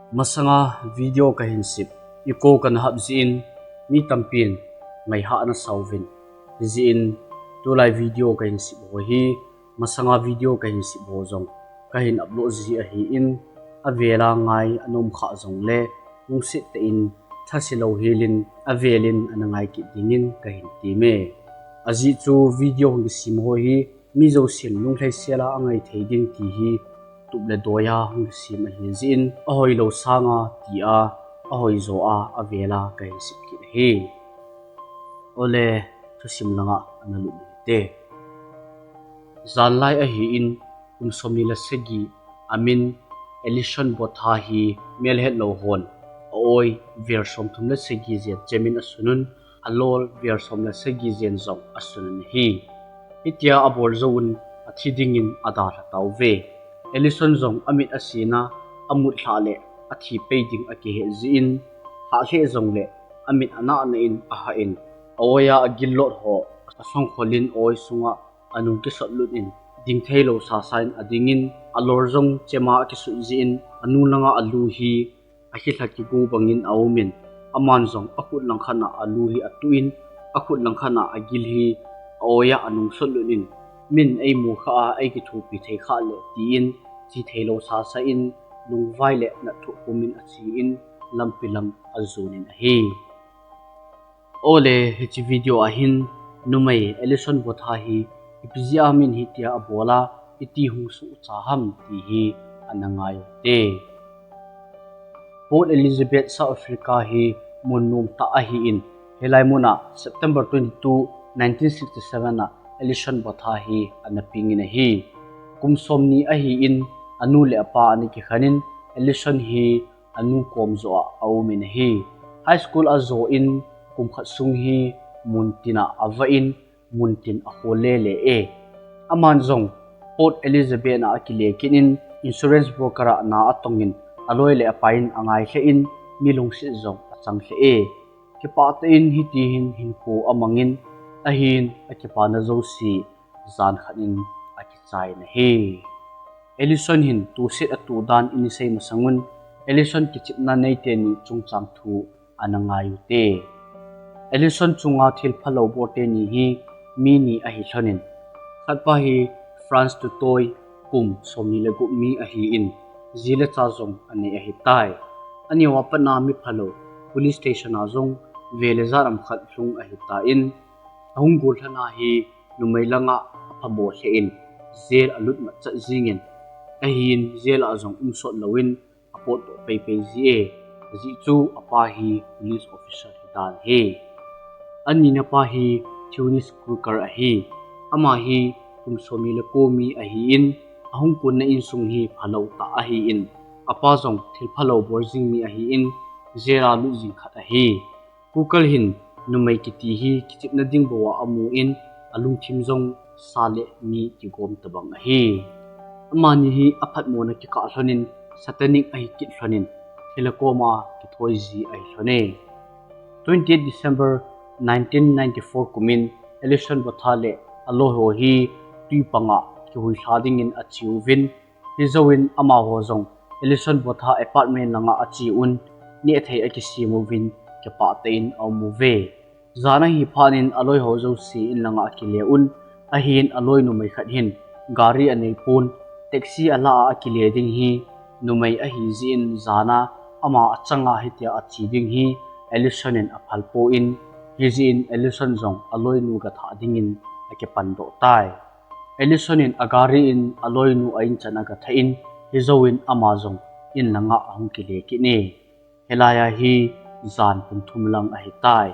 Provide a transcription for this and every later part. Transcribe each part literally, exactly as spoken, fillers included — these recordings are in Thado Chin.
Masanga video kahin sip, echo kana hap jeh in, mi tampin ngaihah ana sauvin. Hijeh in, tulai video kahin sip ho hi, masanga video kahin sip ho jong kahin upload ji ahin, avela ngai ana um kha jongle, lungset tah in, thase lou helin, avelin ana ngai kit dingin kahin temme. Ajeh chu video hung kisem ho hi, mi jousen lunglhaisel a angai thei ding ti hi, tup le doiya hung kisem ahi jeh in, ahoi lou sanga tia, ahoi jo a, avela kahin sip kit ahi. Ole, thusim langa ana lut u hite. Janlai ahin, kum somni le sagi, amin Ellison Botha hi melhetlou hon, a-oi ver somthum le sagi jen chemin asunun, alol ver som le sagi jen jong asunun ahi. Hitia abol jouvun athi dingin adalha tauve. Ellison jong amit asena, amut lhah le athi pei ding akihet jeh in, lhah lheh jongle amit anahna in ahah in, a-oiya agil lot ho asongkholin a-oi sunga anung kisotlut in, dingthei lou sasa in adingin, alol jong chema akisut jeh in, anung langa alu hi akilha kigu bangin aumin, aman jong akhut langkhat a alu hi atuh in, akhut langkhat a agil hi a-oiya anung sotlut in, min eimu khah a eikithopi thei khah le tin, chithei lou sasa in, lungvai le natthoh pumin achen, lampi lam ajonin ahi. Ole, hiche video ahin, numei Ellison Botha hi, ipi jeh a min hitia abol a, iti hung sohcha ham ti hi ana ngai u hite. Port Elizabeth, South Africa hi mun nomtah ahin, hilai muna September twenty-two, nineteen sixty-seven a Ellison Botha hi ana pengin ahi. Kum somni ahin, anu le apa ana kikhen in, Ellison hi anu kom joh a aumin ahi. High school ajon, kum khat sung hi muntin a avah in, muntin akhol lele e. Aman jong Port Elizabeth a akile kit in, insurance broker a na atongin, aloi le apai in angai lheh in, mi lungset jong achang lheh e. Kipah tah in hiti hin hinkho amangin, ahin akipana jouse jan khat in akichai in ahi. Ellison hin tuset atoh dan in isei masangun, Ellison kichepna nei teni chungchang thu ana ngai u hite. Ellison chunga thil phalou bol teni hi mi ni ahi lhonin, khatpa hi France Tutoi, kum somni le gup mi ahin, ji le cha jong anei ahitai. Aneo a pat a mi phalou, police station a jong ve le jat ham khat lhung ahitan, ahung gollhang a hi numei langa aphamo lheh in, jail alut matchet jingin, ahin jail a jong um sot louvin, apotdoh peipei ji e, ajeh chu apa hi police officer hidan ahi. Anina pa hi Theonice Croker ahi. Ama hi kum somni le ko mi ahin, ahung konna insung hi phalou tah ahin, apa jong thil phalou bol jing mi ahin, jail a lut jing khat ahi. Croker hin numei kiti hi kichepna ding bou a amun, alungthim jong sa le mi kigom tabang ahi. Amani hi aphatmona kikah lhonin, satanic ahi kit lhonin, thilha koma kithoi ji ahi lhon e. Twenty-eight December nineteen ninety-four kumin Ellison Botha le aloi ho hi twi panga kihuilha dingin acheuvin, hijouvin amaho jong Ellison Botha apartment langa acheuvin, nehthei akisem uvin, kipah tah in aum uve. Jan ahi phat in aloi ho jouse in langa akile un, ahin aloi numei khat hin gari anei pon, taxi ala a akile ding hi numei ahi jeh in jan a ama achanga hitia ache ding hi Ellison in aphal pon, hijeh in Ellison jong aloinu gathah dingin akipandoh tai. Ellison in agari in aloinu a in chan agathah in, hijouvin ama jong in langa ahung kile kit e. Hilai a hi jan pung thum lang ahitai.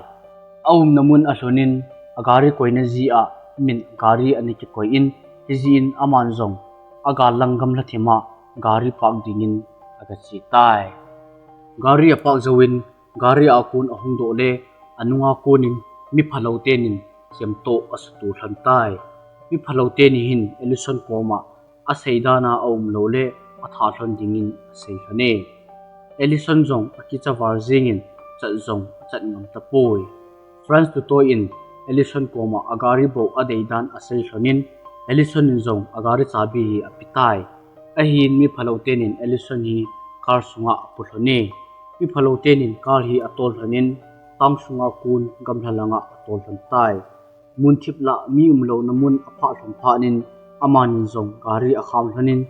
Aumna mun alhonin, agari koina jeh a min gari ana kikoi in, hijeh in aman jong agal lang gamla thim a gari park dingin agache tai. Gari apark jouvin, gari a kon ahung doh le, anunga konin mi phalou tenin chemtoh asutoh lhon tai. Mi phalou teni hin Ellison koma asei dan a aum lou le atha lhon dingin asei lhon e. Ellison jong akicha val jingin, chat jong achat ngam tapoi. France Tutoi in Ellison koma agari bou adei dan asei lhonin, Ellison in jong agari chabi hi apetai. Ahin mi phalou tenin Ellison hi car sunga apu lhon e. Miphalou tenin car hi atol lhonin, town sunga kon gamla langa atol lhon tai. Munthip lah mi umlouna mun aphah lhon phatnin, amanin jong gari akham lhonin,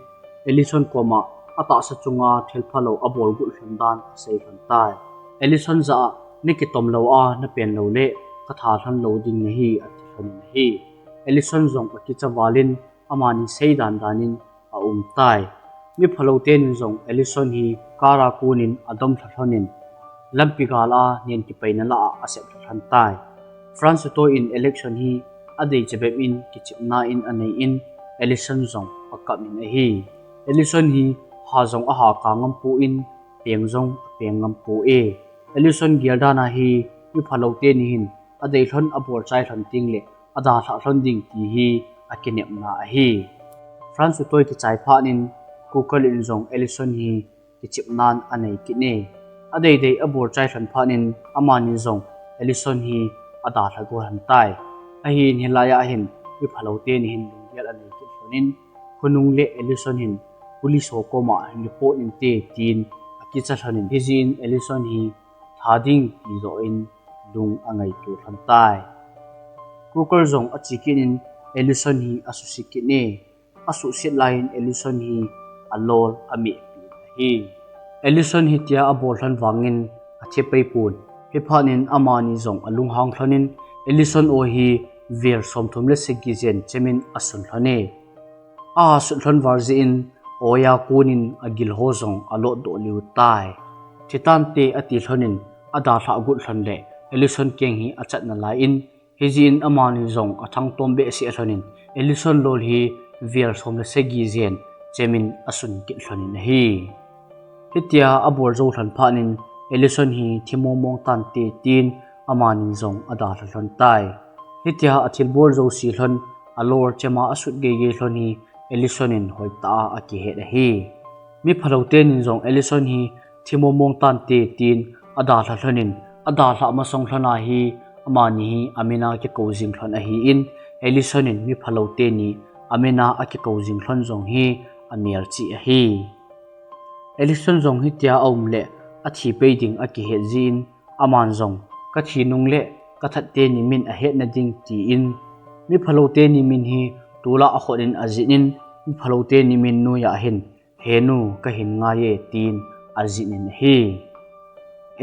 Ellison koma atahsa chunga thilphalou abol got lhon dan asei lhon tai. Ellison jah a, nakitom lou a, napen lou le, katha lhon lou ding nahi, ati lhonin ahi. Ellison jong akicha valin, amani seidan danin aum tai. Miphalou tenin jong Ellison hi car a konin adom lha lhonin, lampi gal a nen kipaina lah a asep lha lhon tai. Francis Toi in election hi adei chabep in kichepna in anei in, Ellison jong akap in ahi. Ellison hi ha jong aha kap ngam pon, peng jong apeng ngam poi. Ellison geldan a hi miphalou teni hin adei lhon abol chai lhon teng le adalhah lhon ding ti hi akinepna ahi. Francis Toi kichai phatnin Google in jong Ellison hi kichepnan anei kit e. Adei dei abol chai lhon phatnin amani jong Ellison hi adalha go lhon tai. Ahin hilai a hin miphalou teni hin lunggel anei kit lhonin, khonung le Ellison hin police ho koma hin report inte tin akicha lhonin, hijeh in Ellison hi tha ding ti joh in lung angaito lhon tai. Google jong ache kit in Ellison hi asuse kit e. Asuhset laiyin Ellison hi alol amehpi ahi. Ellison hitia abol lhon vangin athi pai pon. Hiphatnin amani jong alunghang lhonin Ellison aw hi vel somthum le sagi jen chemin asun lhon e. Aha sut lhon val jeh in aw a konin agil ho jong alot doh liu tai. Thi tante ati lhonin adalhah got lhon le Ellison keng hi achat nalaiyin, hijeh in amani jong athangtom behseh lhonin Ellison lol hi vel som le sagi jen chemin asun kit lhonin ahi. Hitia abol jou lhon phatnin Ellison hi thi mongmong tante tin amani jong adalha lhon tai. Hitia athilbol jouse lhon, alol chema asut geigei lhon hi Ellison in hoitah a akihet ahi. Miphalou tenin jong Ellison hi thi mongmong tante tin adalha lhonin, adalhah masang lhon a hi amani hi amin a kikou jing lhon ahin, Ellison in miphalou teni amin a akikou jing lhon jong hi amelchih ahi. Ellison jong hitia aum le athi pei ding akihet jeh in, aman jong kathi nung le kathat teni min ahetna ding tin, miphalou teni min hi tol a ahot in ajih in, miphalou teni min noiya hin, "He nu, kahin ngai e," tin ajih in ahi.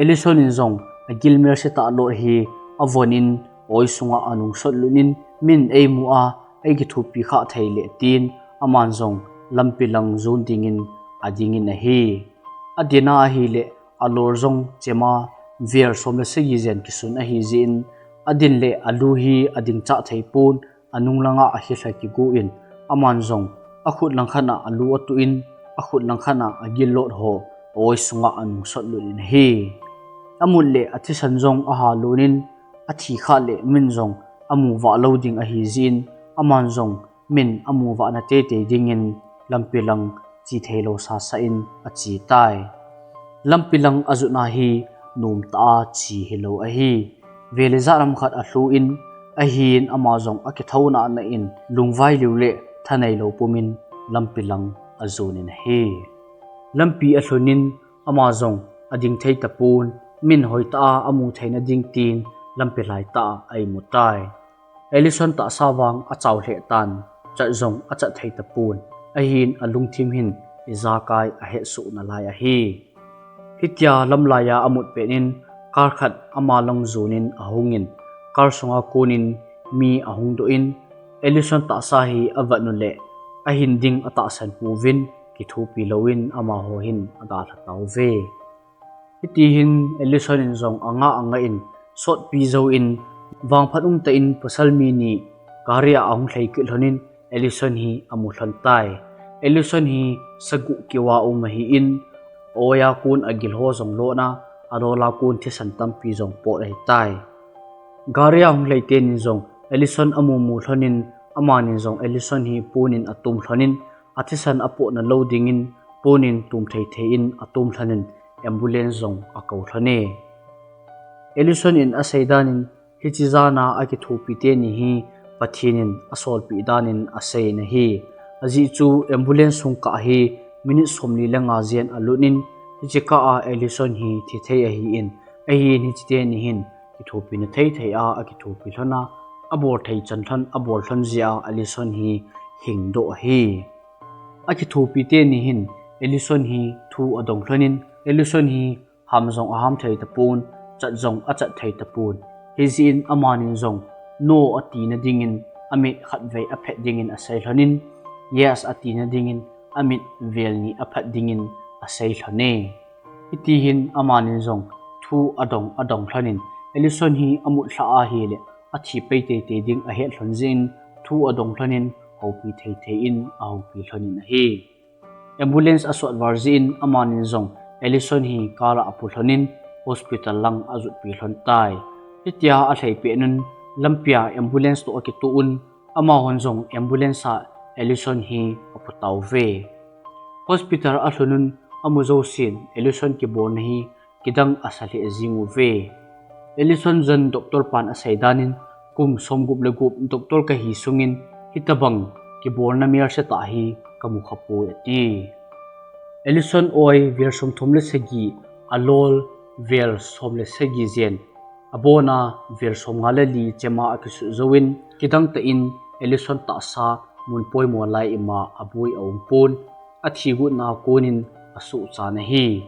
Ellison in jong agil melse tah lot hi avon in awi sunga anungsot lut in, "Min eimu a, eikithopi kha thei le," tin aman jong lampi lang jon dingin adingin ahi. Adin a ahile alol jong chema vel som le sagi jen kisun ahi jeh in, adin le alu hi ading chah thei pon, anung langa akilha kigo in, aman jong akhut langkhat a alu atuh in, akhut langkhat a agil lot ho awi sunga anungsot lut in ahi. Amut le athisan jong ahalon in, athi kha le min jong amu vah lou ding ahi jeh in, aman jong min amu vahna teitei dingin lampi lang che thei lou sasa in ache tai. Lampi lang ajotna hi nomtah a che hilou ahi. Vel ijat ham khat alhu in, ahin ama jong akithouna na in lungvai liu le thanei lou pum in lampi lang ajon in ahi. Lampi alhun in ama jong ading thei tapon, min hoitah a amu theina ding tin lampi lai tah a aimu tai. Ellison tahsa vang achao lheh tan, chat jong achat thei tapon, ahin alungthim hin ijakai ahetsoh nalai ahi. Hitia lamlai a amut pet in car khat ama lang jon in ahung in, car sunga kon in mi ahung doh in, Ellison tahsa hi avat u le ahin ding atahsan pouvin, kithopi louvin amaho hin adalha tauve. Hiti hin Ellison in jong anga anga in sotpi jouvin, vangphat umtah in pasal mi ni gari a ahung lhai kit lhon in Ellison hi amu lhon tai. Ellison hi saguh keu a um ahin, awi a kon agil ho jong lona, alol a kon thisan tampi jong pot ahitai. Gari a hung lhai tenin jong Ellison amu mu lhon in, amanin jong Ellison hi pon in atum lhon in, athisan apotna lou dingin pon in tum thei thei in atum lhon in, ambulance jong akou lhon e. Ellison in asei dan in, hiche jan a akithopi teni hi Pathen in asolpeh dan in asei in ahi. Ajeh chu ambulance hung kah hi minute somli le nga jen alut in, Hiche kah a Ellison hi thi thei ahin, ahin hiche teni hin kithopina thei thei a akithopi lhon a, abol thei chan lhon, abol lhon jeh a Ellison hi hingdoh ahi. Akithopi teni hin Ellison hi thu adong lhon in, Ellison hi ham jong aham thei tapon, chat jong achat thei tapon. Hijeh in amanin jong no atina dingin amit khatvei aphet dingin asei lhon in, yes atina dingin amit vel ni aphet dingin asei lhon e. Hiti hin amanin jong thu adong adong lhon in, Ellison hi amut lha ahile athi pai teitei ding ahet lhon jeh in thu adong lhon in houpi thei thei in ahoupi lhon in ahi. Ambulance asot val jeh in amanin jong Ellison hi car a apu lhon in hospital lang ajutpi lhon tai. Hitia alhai pet un lampia ambulance toh akitoh un, amahon jong ambulance a Ellison hi apu tauve. Hospital alhun un amu jousen Ellison kibolna hi kidang asa lheh jing uve. Ellison jong doctor pan asei dan in, kum somgup le gup doctor kahi sungin hitabang kibolna melsetah hi kamu khapoi ati. Ellison oi vel somthum le sagi, alol vel som le sagi jen, abona vel somnga le li chema akisut jouvin, kidang tah in Ellison tahsa mun poimo lai ima aboi aumpon, athi gotna a konin asuhchan ahi.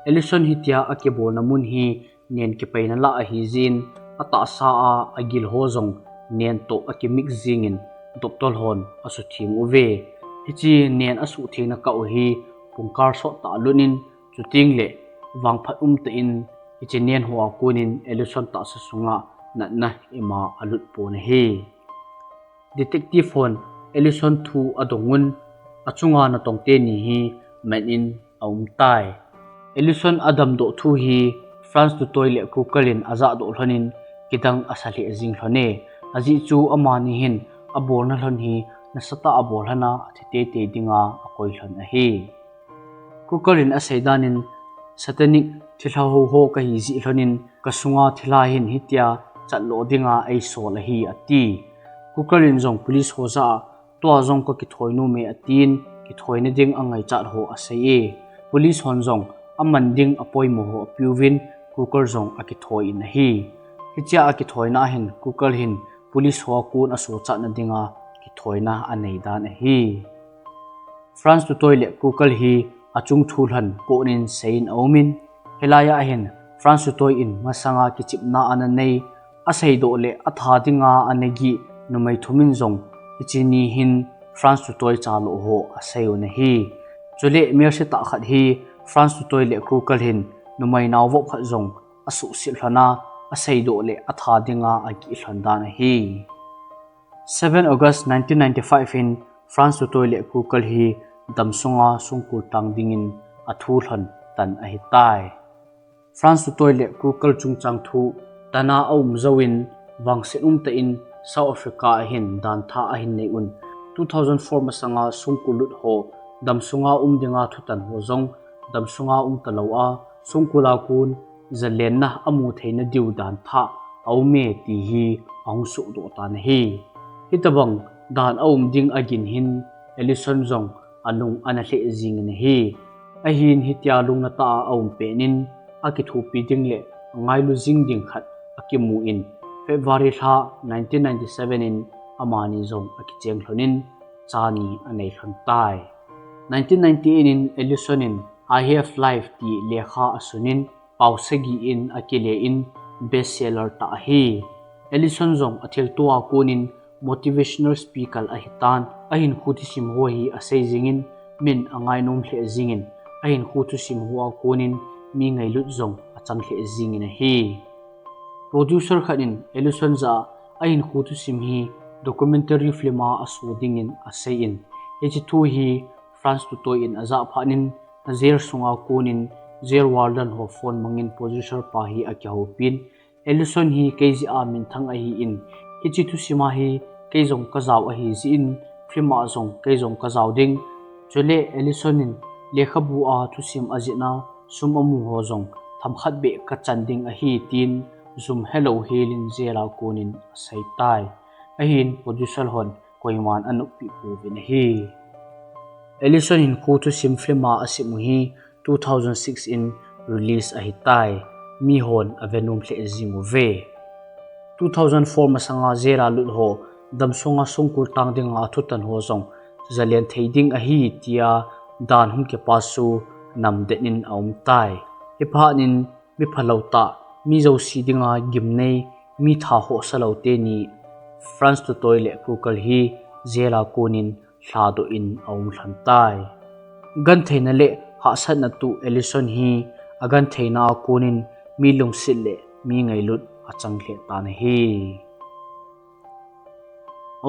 Ellison hitia akibolna mun hi nen kipaina lah ahi jeh in, atahsa a agil ho jong nen toh akimix jingin doctor hon asuhtheng uve. Hiche nen asuhthengna kah u hi pungkal sot tah lut in, chuteng le vangphat umtah in hiche nen ho a konin Ellison tahsa sunga natna ima alut pon ahi. Detective hon Ellison thu adong un, achunga natong teni hi man in aum tai. Ellison adamdoh thu hi Franz Tutoi le Kukel in ajahdoh lhon in kidang asa lheh jing lhon e. Ajeh chu amani hin abolna lhon hi nasatah a abol lhon a, athi teitei dinga akoi lhon ahi. Kukel in asei dan in, satanic thilha ho ho kahi jeh lhon in, kasunga thilha hin hitia chatlo dinga eisol ahi ati. Kukel in jong police ho jah a, tua jong kakithoi nom e atin, kithoina ding angaichat ho asei e. Police hon jong aman ding apoimo ho apeuvin, Kukel jong akithoi in ahi. Hichea akithoina a hin Kukel hin police ho a kon asochatna dinga kithoina anei dan ahi. Franz Tutoi le Kukel hi achung thu lhon konin seiyin aumin, hilai a hin Franz Tutoi in masanga kichepna ana nei, aseidoh le atha dinga ana gih numei thum in jong hiche ni hin Franz Tutoi chalo ho asei u ahi. Chule melsetah khat hi Franz Tutoi le Kukel hin numei naovop khat jong asuhset lhon a, aseidoh le atha dinga agih lhon dan ahi. Seven August nineteen ninety-five in Franz Tutoi le Kukel hi damsunga songkul tang dingin athu lhon tan ahitai. Franz Tutoi le Kukel chungchang thu tana aum jouvin vangset umtah in South Africa a hin dantha ahin nei un, two thousand four masanga songkul lut ho damsunga um dinga thutan ho jong damsunga um talou a, songkul a kon jalenna amu theina diu dantha aume ti hi ahung sohdoh tan ahi. Hitabang dan aum ding agin hin Ellison jong alung ana lheh jingin ahi. Ahin hitia lungnatah a aum penin akithopi ding le angailu jing ding khat akimun, February lha nineteen ninety-seven in amani jong akicheng lhonin chani anei lhon tai. Nineteen ninety-eight in Ellison in I Have Life ti lekha asunin pao sagi in akile in bestseller tah ahi. Ellison jong athilto a konin motivational speaker ahitan, ahinkho thusim ho hi asei jingin min angainom lheh jingin, ahinkho thusim ho a konin mi ngailut jong achang lheh jingin ahi. Producer khat in Ellison jah a ahinkho thusim hi documentary film a aso dingin aseiyin, hiche thu hi Franz Tutoi in ajah phatnin, jail sunga konin jail warden ho phone mangin producer pa hi akihoupin, Ellison hi kei jeh a minthang ahin, hiche thusim a hi kei jong kajao ahi jeh in, film a jong kei jong kajao ding. Chule Ellison in lekhabu a thusim ajihna sum amu ho jong themkhat beh kachan ding ahi tin, jum helou helin jail a konin asei tai. Ahin producer hon koiman anoppi pouvin ahi. Ellison hinkho thusim film a asim u hi two thousand six in release ahitai. Mihon avenom lheh jing uve. Two thousand four masanga jail a lut ho damsunga songkul tang dinga athutan ho jong jalen thei ding ahi tia dan hung kipasu namdet in aumtai. Hiphat in miphalou tah, mi jouse dinga gimnei, mi thahohsa lou teni Franz Tutoi le Kukel hi jail a konin lhadoh in aum lhontai. Gentheina le hahsatna tuh Ellison hi agentheina a konin mi lungset le mi ngailut achang lheh tan ahi.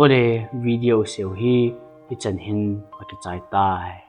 Ole, video seiu hi hichan hin akichai tai.